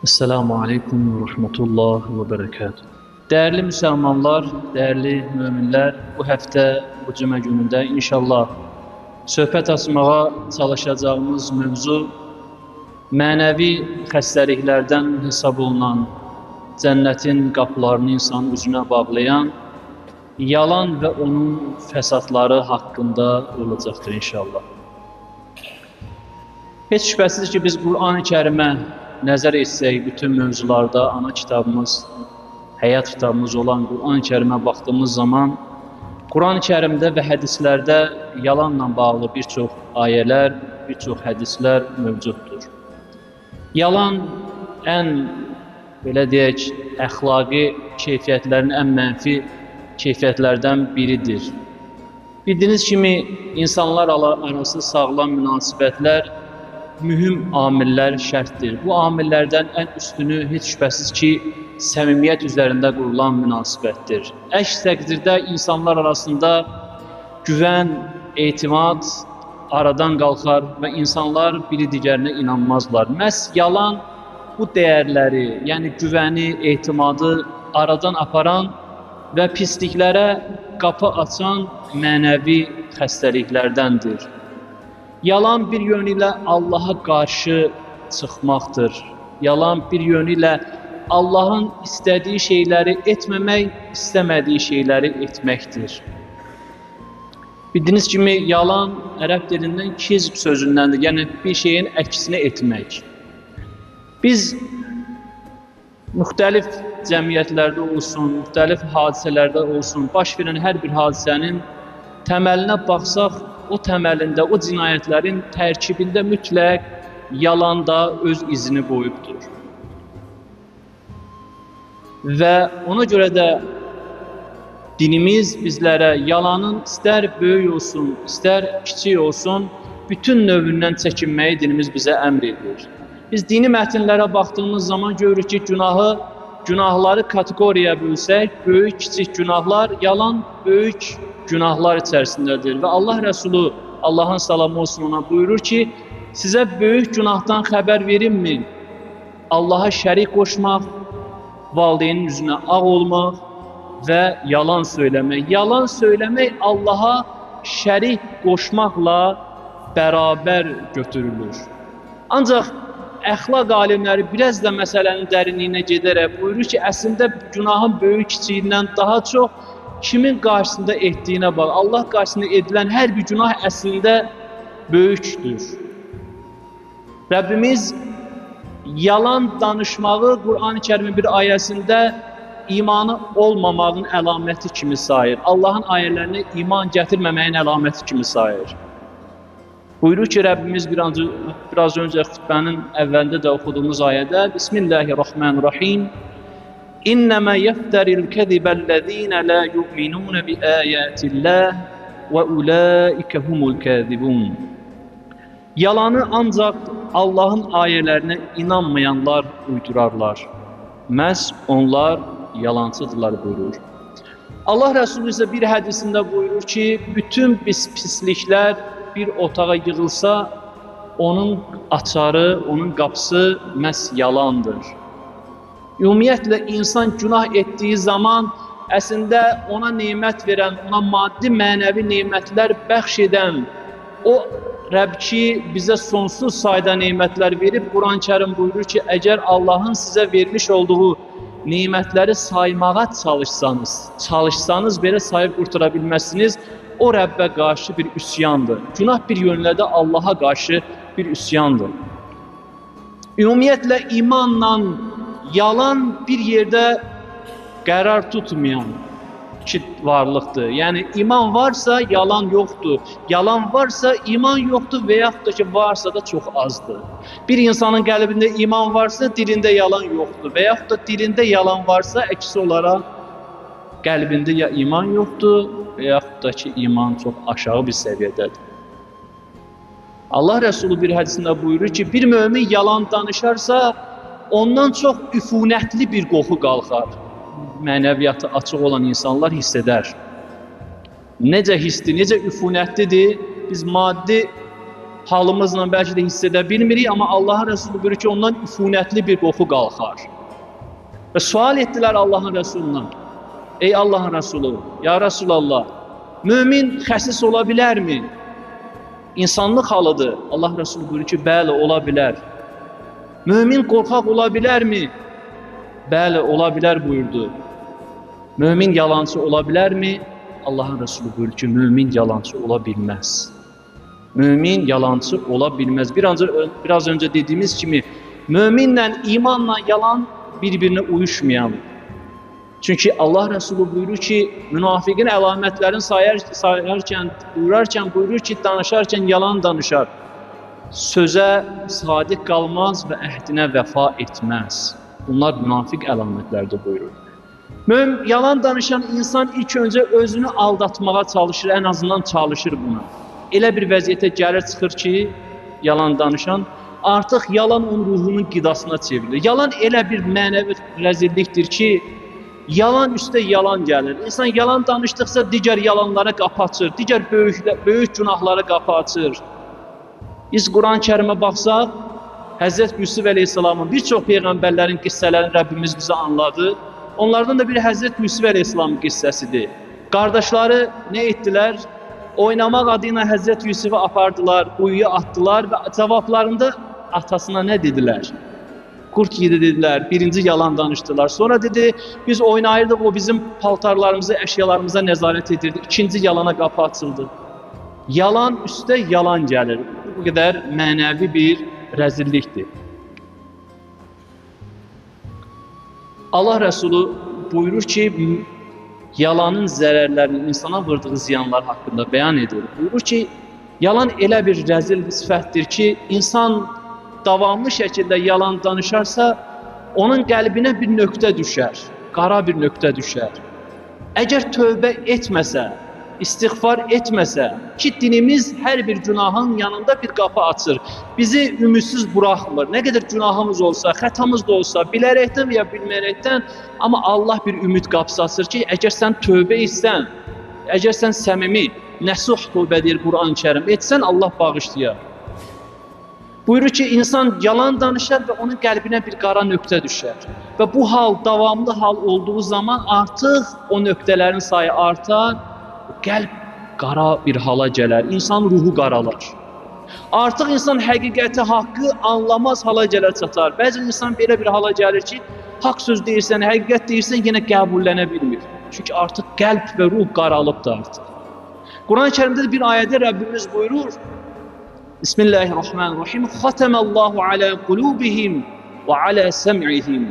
Esselamu Aleyküm və Rəhmətullah və Bərəkatuhu. Dəyərli müsəlmanlar, dəyərli möminlər, bu həftə, bu cümə günündə inşallah söhbət açmağa çalışacağımız mövzu mənəvi xəstəliklərdən hesab olunan, cənnətin qapılarını insanın üzünə bağlayan yalan və onun fəsadları haqqında olacaqdır inşallah. Heç şübhəsiz ki, biz Qur'an-ı Kərimə nəzər etsək, bütün mövzularda ana kitabımız, həyat kitabımız olan Qur'an-ı Kərimə baxdığımız zaman Qur'an-ı Kərimdə və hədislərdə yalanla bağlı bir çox ayələr, bir çox hədislər mövcuddur. Yalan ən, belə deyək, əxlaqi keyfiyyətlərin ən mənfi keyfiyyətlərdən biridir. Bildiyiniz kimi, insanlar arası sağlam münasibətlər mühüm amillər şərtdir. Bu amillərdən ən üstünü heç şübhəsiz ki, səmimiyyət üzərində qurulan münasibətdir. Əks təqdirdə insanlar arasında güvən, etimad aradan qalxar və insanlar biri digərinə inanmazlar. Məhz yalan bu dəyərləri, yəni güvəni, etimadı aradan aparan və pisliklərə qapı açan mənəvi xəstəliklərdəndir. Yalan bir yönü ilə Allaha qarşı çıxmaqdır. Yalan bir yönü ilə Allahın istədiyi şeyləri etməmək, istəmədiyi şeyləri etməkdir. Bildiyiniz kimi, yalan ərəb dilindən kizb sözündəndir. Yəni, bir şeyin əksini etmək. Biz müxtəlif cəmiyyətlərdə olsun, müxtəlif hadisələrdə olsun, baş verən hər bir hadisənin təməlinə baxsaq, o təməlində, o cinayətlərin tərkibində mütləq yalan da öz izini qoyubdur. Və ona görə də dinimiz bizlərə yalanın istər böyük olsun, istər kiçik olsun, bütün növündən çəkinməyi dinimiz bizə əmr edir. Biz dini mətnlərə baxdığımız zaman görürük ki, günahları kateqoriyaya bölsək, böyük, kiçik günahlar, yalan böyük günahlar içərisindədir. Və Allah Rəsulu, Allahın salamı olsun ona buyurur ki, sizə böyük günahdan xəbər verimmi? Allaha şərik qoşmaq, valideynin üzünə ağ olmaq və yalan söyləmək. Yalan söyləmək Allaha şərik qoşmaqla bərabər götürülür. Ancaq əxlaq alimləri biraz da məsələnin dərinliyinə gedərək buyurur ki, əslində günahın böyük kiçiyindən daha çox kimin qarşısında etdiyinə bax. Allah qarşısında edilən hər bir günah əslində böyükdür. Rəbbimiz yalan danışmağı Qur'an-ı Kərimin bir ayəsində imanı olmamağın əlaməti kimi sayır. Allahın ayələrinə iman gətirməməyin əlaməti kimi sayır. Buyurur ki, Rəbbimiz biraz öncə xütbənin əvvəlində də oxuduğumuz ayədə Bismillahirrahmanirrahim. İnnəmə yəftəril kəzibəl-ləzīnə lə yu'minunə bi əyətilləh və ulaikə humul kəzibun. Yalanı ancaq Allahın ayələrinə inanmayanlar uydurarlar. Məhz onlar yalancıdırlar buyurur. Allah Rəsulü isə bir hədisində buyurur ki, bütün pisliklər bir otağa yığılsa, onun açarı, onun qapısı məhz yalandır. Ümumiyyətlə, insan günah etdiyi zaman əslində ona nemət verən, ona maddi, mənəvi nemətlər bəxş edən o Rəbb ki, bizə sonsuz sayda nemətlər verib, Quran-ı Kərim buyurur ki, əgər Allahın sizə vermiş olduğu nemətləri saymağa çalışsanız, belə sayıb qurtara bilməzsiniz, o Rəbbə qarşı bir üsyandır. Günah bir yönlə də Allaha qarşı bir üsyandır. Ümumiyyətlə, imanla yalan bir yerdə qərar tutmayan iki varlıqdır. Yəni, iman varsa yalan yoxdur, yalan varsa iman yoxdur və yaxud da ki, varsa da çox azdır. Bir insanın qəlbində iman varsa, dilində yalan yoxdur və yaxud da dilində yalan varsa, əksi olaraq qəlbində ya iman yoxdur və yaxud da ki, iman çox aşağı bir səviyyədədir. Allah Rəsulu bir hədisində buyurur ki, bir mömin yalan danışarsa, ondan çox üfunətli bir qoxu qalxar. Mənəviyyatı açıq olan insanlar hiss edər. Necə hissdir, necə üfunətlidir? Biz maddi halımızla bəlkə də hiss edə bilmirik, amma Allahın Rəsulü buyurur ki, ondan üfunətli bir qoxu qalxar. Və sual etdilər Allahın Rəsulundan. Ey Allahın Rəsulü, ya Rəsulallah, mömin xəsis ola bilərmi? İnsanlıq halıdır. Allah Rəsulü buyurur ki, bəli, ola bilər. Mömin qorxaq ola bilərmi? Bəli, ola bilər buyurdu. Mömin yalancı ola bilərmi? Allahın Rəsulü buyurur ki, mömin yalancı ola bilməz. Mömin yalancı ola bilməz. Biraz öncə dediyimiz kimi, möminlə, imanla yalan bir-birinə uyuşmayan. Çünki Allah Rəsulü buyurur ki, münafiqin əlamətlərini sayarkən, buyurur ki, danışarkən yalan danışar. Sözə sadiq qalmaz və əhdinə vəfa etməz. Bunlar münafiq əlamətlərdir buyurur. Yalan danışan insan ilk öncə özünü aldatmağa çalışır, ən azından çalışır buna. Elə bir vəziyyətə gəlir çıxır ki, yalan danışan, artıq yalan onun ruhunun qidasına çevrilir. Yalan elə bir mənəvi rəzillikdir ki, yalan üstə yalan gəlir. İnsan yalan danışdıqca digər yalanlara qapı açır, digər böyük günahlara qapı açır. Biz Quran-ı Kərimə baxsaq, Həzrət Yusuf əleyhissalamın bir çox peyğəmbərlərin qissələrini Rəbbimiz bizə anladı. Onlardan da biri Həzrət Yusuf əleyhissalamın qissəsidir. Qardaşları nə etdilər? Oynamaq adı ilə Həzrət Yusufu apardılar, quyuya atdılar və cavablarında atasına nə dedilər? Qurd yedi dedilər, birinci yalan danışdılar. Sonra dedi, biz oynayırdıq, o bizim paltarlarımızı, əşyalarımıza nəzarət edirdi. İkinci yalana qapı açıldı. Yalan üstə yalan gəlir. Bu qədər mənəvi bir rəzillikdir. Allah Rəsulü buyurur ki, yalanın zərərlərini, insana vurduğu ziyanlar haqqında bəyan edir. Buyurur ki, yalan elə bir rəzil sifətdir ki, insan davamlı şəkildə yalan danışarsa, onun qəlbinə bir nöqtə düşər, qara bir nöqtə düşər. Əgər tövbə etməsə, istiğfar etməsə, ki dinimiz hər bir günahın yanında bir qapı açır, bizi ümidsiz buraxmır. Nə qədər günahımız olsa, xətamız da olsa, bilərəkdən və ya bilməyərəkdən, amma Allah bir ümid qapısı açır ki, əgər sən tövbə etsən, əgər sən səmimi, nəsuh tövbə deyir Quran-ı Kərim, etsən Allah bağışlayar. Buyurur ki, insan yalan danışar və onun qəlbinə bir qara nöqtə düşər. Və bu hal davamlı hal olduğu zaman artıq o nöqtələrin sayı artar, qəlb qara bir hala gələr, insan ruhu qaralar. Artıq insan həqiqəti, haqqı anlamaz hala gələr çatar. Bəzən insan belə bir hala gəlir ki, haqq söz deyirsən, həqiqət deyirsən, yenə qəbullənə bilmir. Çünki artıq qəlb və ruh qaralıbdır artıq. Quran-ı Kərimdə də bir ayədə Rəbbimiz buyurur, Bismillahirrahmanirrahim, Xatəməllahu alə qulubihim və alə səm'ihim.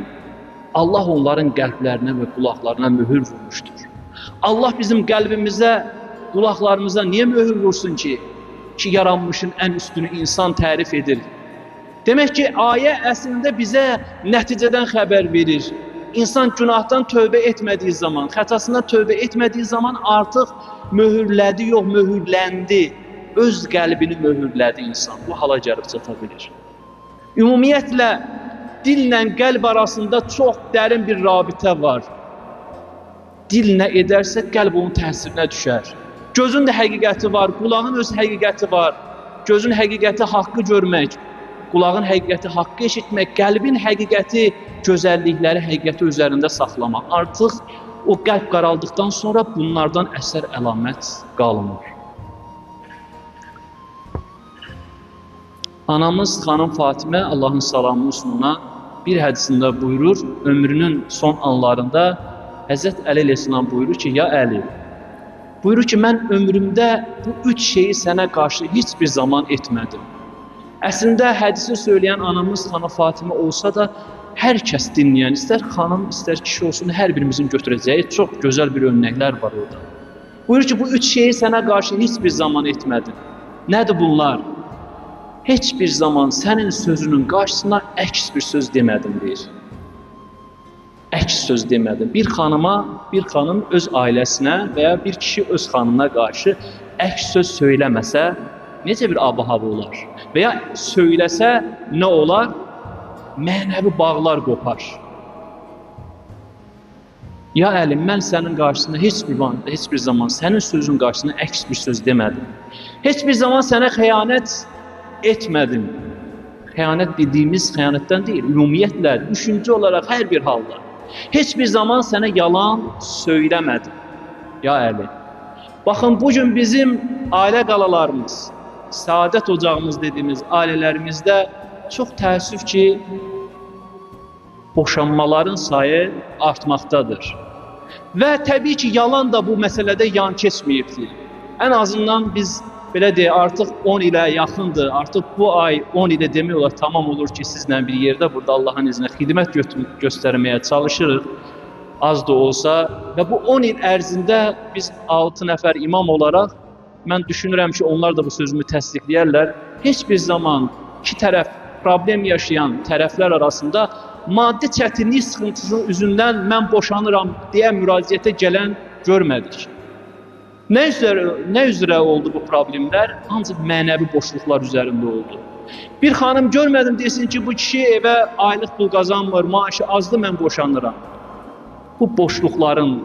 Allah onların qəlblərinə və qulaqlarına mühür vurmuşdur. Allah bizim qəlbimizə, qulaqlarımıza niyə möhür vursun ki? Ki yaranmışın ən üstünü insan tərif edir. Demək ki, ayə əslində bizə nəticədən xəbər verir. İnsan günahdan tövbə etmədiyi zaman, xətasından tövbə etmədiyi zaman artıq möhürlədi, yox, möhürləndi. Öz qəlbini möhürlədi insan. Bu hala gəlib çata bilir. Ümumiyyətlə, dillə qəlb arasında çox dərin bir rabitə var. Dil nə edərsə, qəlb onun təsirinə düşər. Gözün də həqiqəti var, qulağın öz həqiqəti var. Gözün həqiqəti haqqı görmək, qulağın həqiqəti haqqı eşitmək, qəlbin həqiqəti gözəllikləri həqiqəti üzərində saxlamaq. Artıq o qəlb qaraldıqdan sonra bunlardan əsər əlamət qalmır. Anamız xanım Fatimə, Allahın salamı olsun ona, bir hədisində buyurur, ömrünün son anlarında Həzrət Əli əleyhissalam buyurur ki, ya Əli, buyurur ki, mən ömrümdə bu üç şeyi sənə qarşı heç bir zaman etmədim. Əslində, hədisi söyləyən anamız xanım Fatimə olsa da, hər kəs dinləyən, istər xanım, istər kişi olsun, hər birimizin götürəcəyi çox gözəl bir örnəklər var orada. Buyurur ki, bu üç şeyi sənə qarşı heç bir zaman etmədim. Nədir bunlar? Heç bir zaman sənin sözünün qarşısına əks bir söz demədim, deyir. Əks söz demədim. Bir xanıma, bir xanım öz ailəsinə və ya bir kişi öz xanımına qarşı əks söz söyləməsə, necə bir ab-hava olar? Və ya söyləsə nə olar? Mənəvi bağlar qopar. Ya Əli, mən sənin qarşısında heç bir zaman sənin sözün qarşısında əks bir söz demədim. Heç bir zaman sənə xəyanət etmədim. Xəyanət dediyimiz xəyanətdən deyil, ümumiyyətlə, düşüncə olaraq hər bir halda. Heç bir zaman sənə yalan söyləmədim, ya Əli. Baxın, bugün bizim ailə qalalarımız, səadət ocağımız dediyimiz ailələrimizdə çox təəssüf ki, boşanmaların sayı artmaqdadır. Və təbii ki, yalan da bu məsələdə yan keçməyibdir. Ən azından biz belə deyək, artıq 10 ilə yaxındır, artıq bu ay 10 ilə demək olar, tamam olur ki, sizlə bir yerdə burada Allahın izni xidmət göstərməyə çalışırıq, az da olsa. Və bu 10 il ərzində biz 6 nəfər imam olaraq, mən düşünürəm ki, onlar da bu sözümü təsdiqləyərlər, heç bir zaman iki tərəf problem yaşayan tərəflər arasında maddi çətinlik sıxıntısının üzündən mən boşanıram deyə müraciətə gələn görmədik. Nə üzrə oldu bu problemlər? Ancaq mənəvi boşluqlar üzərində oldu. Bir xanım görmədim desin ki, bu kişi evə aylıq pul qazanmır, maaşı azdır, mən boşanıram. Bu boşluqların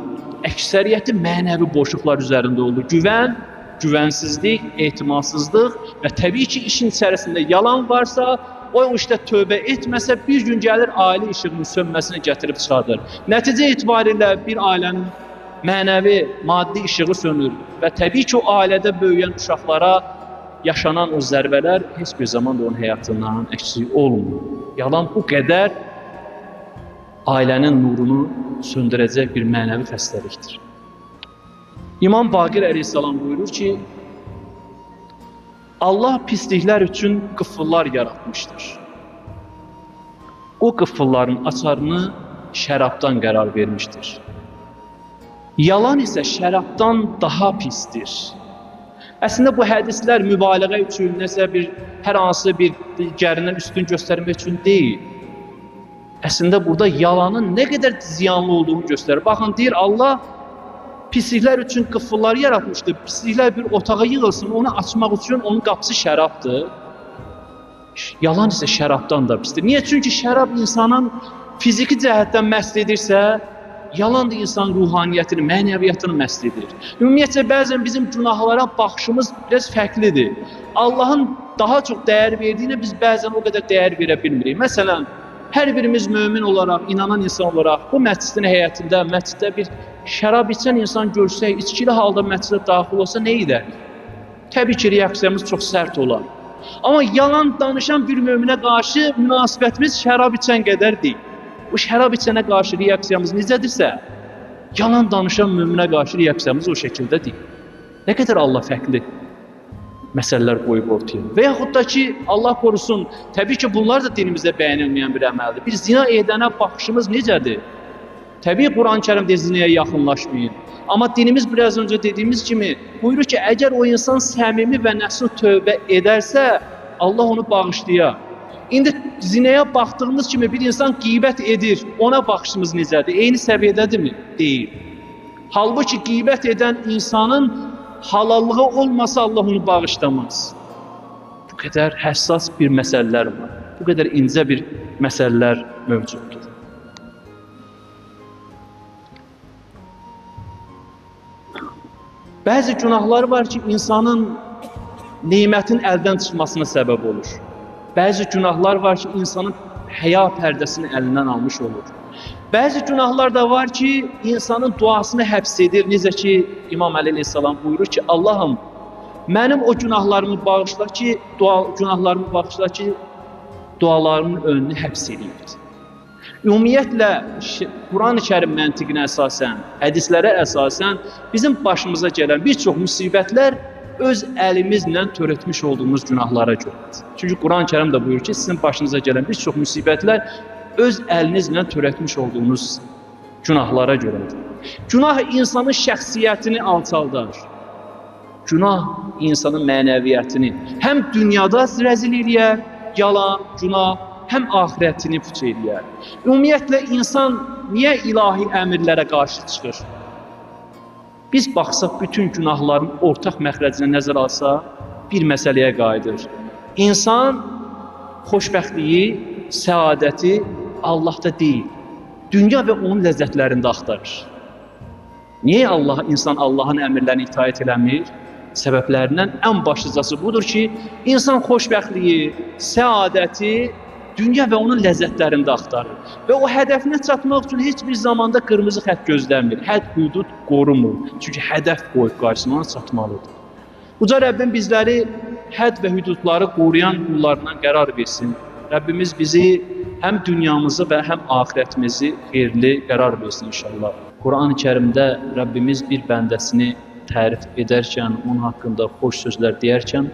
əksəriyyəti mənəvi boşluqlar üzərində oldu. Güvən, güvənsizlik, etimadsızlıq və təbii ki, işin içərisində yalan varsa, o işdə tövbə etməsə, bir gün gəlir ailə işığının sönməsinə gətirib çıxardır. Nəticə itibarilə bir ailənin mənəvi, maddi işığı sönür və təbii ki, o ailədə böyüyən uşaqlara yaşanan o zərbələr heç bir zaman da onun həyatından əksik olmur. Yalan bu qədər ailənin nurunu söndürəcək bir mənəvi xəstəlikdir. İmam Baqir əleyhissalam buyurur ki, Allah pisliklər üçün qıfıllar yaratmışdır. O qıfılların açarını şərabdan qərar vermişdir. Yalan isə şərabdan daha pisdir. Əslində bu hədislər mübaliğə üçün, nəsə bir, hər hansı bir digərindən üstün göstərmək üçün deyil. Əslində burada yalanın nə qədər ziyanlı olduğunu göstərir. Baxın, deyir Allah pisliklər üçün qıfıllar yaratmışdır. Pisliklər bir otağa yığılsın, onu açmaq üçün onun qapısı şərabdır. Yalan isə şərabdan da pisdir. Niyə? Çünki şərab insanın fiziki cəhətdən məst edirsə, yalan da insan ruhaniyyətini, mənəviyyatını məst edir. Ümumiyyətcə, bəzən bizim günahlara baxışımız biraz fərqlidir. Allahın daha çox dəyər verdiyinə biz bəzən o qədər dəyər verə bilmirik. Məsələn, hər birimiz mömin olaraq, inanan insan olaraq bu məscidin həyətində, məsciddə bir şərab içən insan görsək, içkili halda məscidə daxil olsa nə edərik? Təbii ki, reaksiyamız çox sərt olar. Amma yalan danışan bir möminə qarşı münasibətimiz şərab içən qədər deyil. Bu şərab içənə qarşı reaksiyamız necədirsə, yalan danışan möminə qarşı reaksiyamız o şəkildə deyil. Nə qədər Allah fərqli məsələlər qoyub ortaya. Və yaxud da ki, Allah korusun, təbii ki, bunlar da dinimizdə bəyənilməyən bir əməldir. Bir zina edənə baxışımız necədir? Təbii Quran-ı Kərim deyir, zinaya yaxınlaşmayın. Amma dinimiz biraz öncə dediyimiz kimi buyurur ki, əgər o insan səmimi və nəsuh tövbə edərsə, Allah onu bağışlayar. İndi zinaya baxdığımız kimi bir insan qeybət edir, ona baxışımız necədir? Eyni səviyyədədirmi? Deyil. Halbuki qeybət edən insanın halallığı olmasa Allah onu bağışlamaz. Bu qədər həssas bir məsələlər var. Bu qədər incə bir məsələlər mövcuddur. Bəzi günahlar var ki, insanın nemətin əldən çıxmasına səbəb olur. Bəzi günahlar var ki, insanın həya pərdəsini əlindən almış olur. Bəzi günahlar da var ki, insanın duasını həbs edir. Necə ki, İmam Əli əleyhissalam buyurur ki, Allahım, mənim o günahlarımı bağışla ki, dualarımın önünü həbs edibdir. Ümumiyyətlə, Quran-ı Kərim məntiqinə əsasən, hədislərə əsasən bizim başımıza gələn bir çox müsibətlər öz əlimizlə törətmiş olduğumuz günahlara görədir. Çünki Quran-ı Kərim də buyurur ki, sizin başınıza gələn bir çox müsibətlər öz əlinizlə törətmiş olduğunuz günahlara görədir. Günah insanın şəxsiyyətini alçaldar. Günah insanın mənəviyyətini həm dünyada rəzil eləyər, yalan, günah, həm axirətini puç eləyər. Ümumiyyətlə, insan niyə ilahi əmirlərə qarşı çıxır? Biz baxsaq, bütün günahların ortaq məxrəcinə nəzər alsaq, bir məsələyə qayıdır. İnsan xoşbəxtliyi, səadəti Allahda deyil, dünya və onun ləzzətlərində axtarır. Niyə Allah, insan Allahın əmirlərini itaət eləmir? Səbəblərindən ən başlıcası budur ki, insan xoşbəxtliyi, səadəti dünya və onun ləzzətlərində axtarır. Və o hədəfinə çatmaq üçün heç bir zamanda qırmızı xətt gözləmir, hədd hüdud qorumur. Çünki hədəf qoyub qarşısına ona çatmalıdır. Uca Rəbbim bizləri hədd və hüdudları qoruyan qullarından qərar versin. Rəbbimiz bizi həm dünyamızı və həm axirətimizi xeyirli qərar versin inşallah. Quran-ı Kərimdə Rəbbimiz bir bəndəsini tərif edərkən, onun haqqında xoş sözlər deyərkən,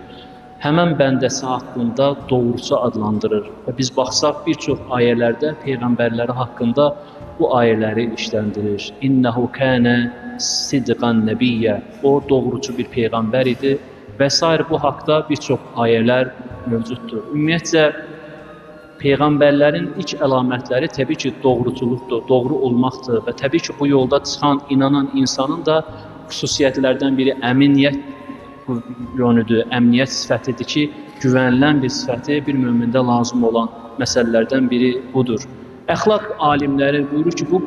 həmən bəndəsi haqqında doğrusu adlandırır. Və biz baxsaq bir çox ayələrdə peyğəmbərləri haqqında bu ayələri işləndirir. İnnehu kânə sidqan nəbiyyə. O doğrucu bir peyğəmbər idi və sair bu haqda bir çox ayələr mövcuddur. Ümumiyyətcə peyğəmbərlərin ilk əlamətləri təbii ki doğruculuqdur, doğru olmaqdır və təbii ki bu yolda çıxan, inanan insanın da xüsusiyyətlərdən biri əmniyyət yönüdür, əmniyyət sifətidir ki, güvənilən bir sifəti bir mümində lazım olan məsələlərdən biri budur. Əxlaq alimləri buyurur ki, bu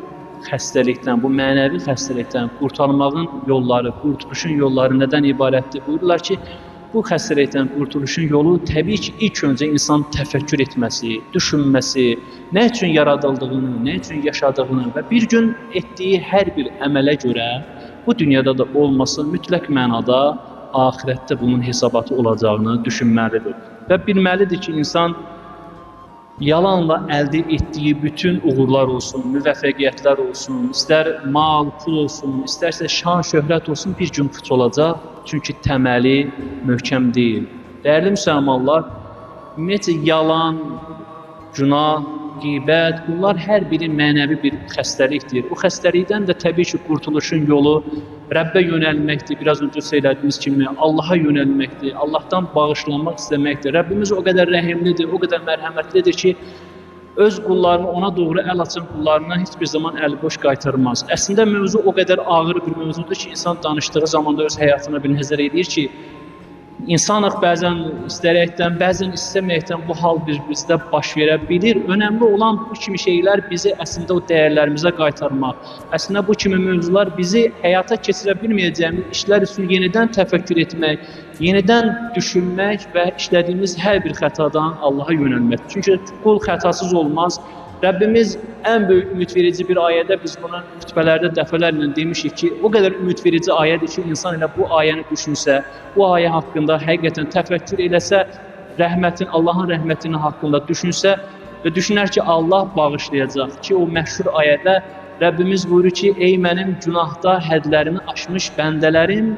xəstəlikdən, bu mənəvi xəstəlikdən qurtarmağın yolları, qurtuluşun yolları nədən ibarətdir? Buyururlar ki, bu xəstəlikdən qurtuluşun yolu təbii ki, ilk öncə insan təfəkkür etməsi, düşünməsi, nə üçün yaradıldığını, nə üçün yaşadığını və bir gün etdiyi hər bir əmələ görə bu dünyada da olmasa mütləq mənada axirətdə bunun hesabatı olacağını düşünməlidir. Və bilməlidir ki, insan yalanla əldə etdiyi bütün uğurlar olsun, müvəffəqiyyətlər olsun, istər mal, pul olsun, istərsə şan, şöhrət olsun, bir gün puç olacaq. Çünki təməli möhkəm deyil. Dəyərli müsəlmanlar, ümumiyyətcə yalan, günah, qeybət, bunlar hər biri mənəvi bir xəstəlikdir. O xəstəlikdən də təbii ki, qurtuluşun yolu Rəbbə yönəlməkdir. Biraz öncə söylədiyimiz kimi Allaha yönəlməkdir, Allahdan bağışlanmaq istəməkdir. Rəbbimiz o qədər rəhimlidir, o qədər mərhəmətlidir ki, öz qullarını, ona doğru əl açan qullarına heç bir zaman əl boş qaytarmaz. Əslində mövzu o qədər ağır bir mövzudur ki, insan danışdığı zaman da öz həyatına bir nəzər edir ki, İnsanıq bəzən istərəkdən, bəzən istəməyəkdən bu hal bir bizdə baş verə bilir. Önəmli olan bu kimi şeylər bizi əslində o dəyərlərimizə qaytarmaq. Əslində bu kimi mövzular bizi həyata keçirə bilməyəcəyimiz işlər üçün yenidən təfəkkür etmək, yenidən düşünmək və işlədiyimiz hər bir xətadan Allaha yönəlmək. Çünki qul xətasız olmaz. Rəbbimiz ən böyük ümidverici bir ayədə, biz bunu xütbələrdə dəfələrlə demişik ki, o qədər ümidverici ayədir ki, insan elə bu ayəni düşünsə, bu ayə haqqında həqiqətən təfəkkür eləsə, rəhmətin, Allahın rəhmətinin haqqında düşünsə və düşünər ki, Allah bağışlayacaq ki, o məşhur ayədə Rəbbimiz buyurur ki, ey mənim günahda hədlərimi aşmış bəndələrim,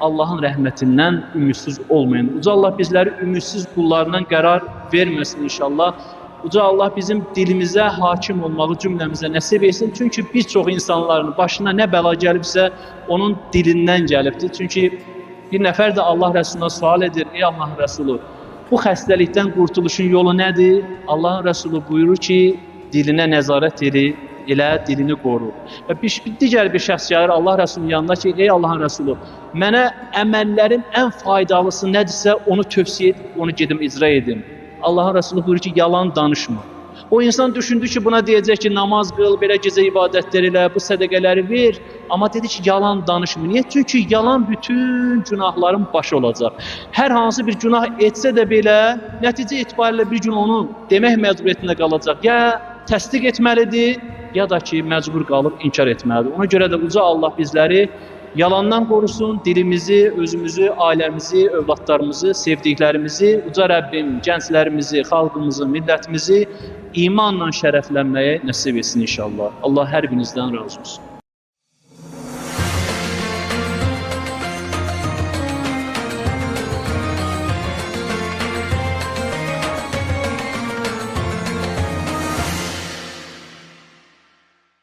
Allahın rəhmətindən ümidsiz olmayın. Uca Allah bizləri ümidsiz qullarından qərar verməsin inşallah. Uca Allah bizim dilimizə hakim olmağı cümləmizə nəsib etsin. Çünki bir çox insanların başına nə bəla gəlibsə, onun dilindən gəlibdir. Çünki bir nəfər də Allah Rəsuluna sual edir, ey Allahın Rəsulu, bu xəstəlikdən qurtuluşun yolu nədir? Allahın Rəsulu buyurur ki, dilinə nəzarət elə, dilini qoru. Və digər bir şəxs gəlir Allah Rəsulunun yanına ki, ey Allahın Rəsulu, mənə əməllərin ən faydalısı nədirsə, onu tövsiyə et, onu gedim icra edim. Allahın Rəsulu buyurur ki, yalan danışma. O insan düşündü ki, buna deyəcək ki, namaz qıl, belə gecə ibadətlər elə, bu sədəqələri ver. Amma dedi ki, yalan danışma. Niyə? Çünki yalan bütün günahların başı olacaq. Hər hansı bir günah etsə də belə, nəticə etibarilə bir gün onu demək məcburiyyətində qalacaq. Ya təsdiq etməlidir, ya da ki, məcbur qalıb inkar etməlidir. Ona görə də uca Allah bizləri yalandan qorusun, dilimizi, özümüzü, ailəmizi, övladlarımızı, sevdiklərimizi, uca Rəbbim, gənclərimizi, xalqımızı, millətimizi imanla şərəflənməyə nəsib etsin inşallah. Allah hər birinizdən razı olsun.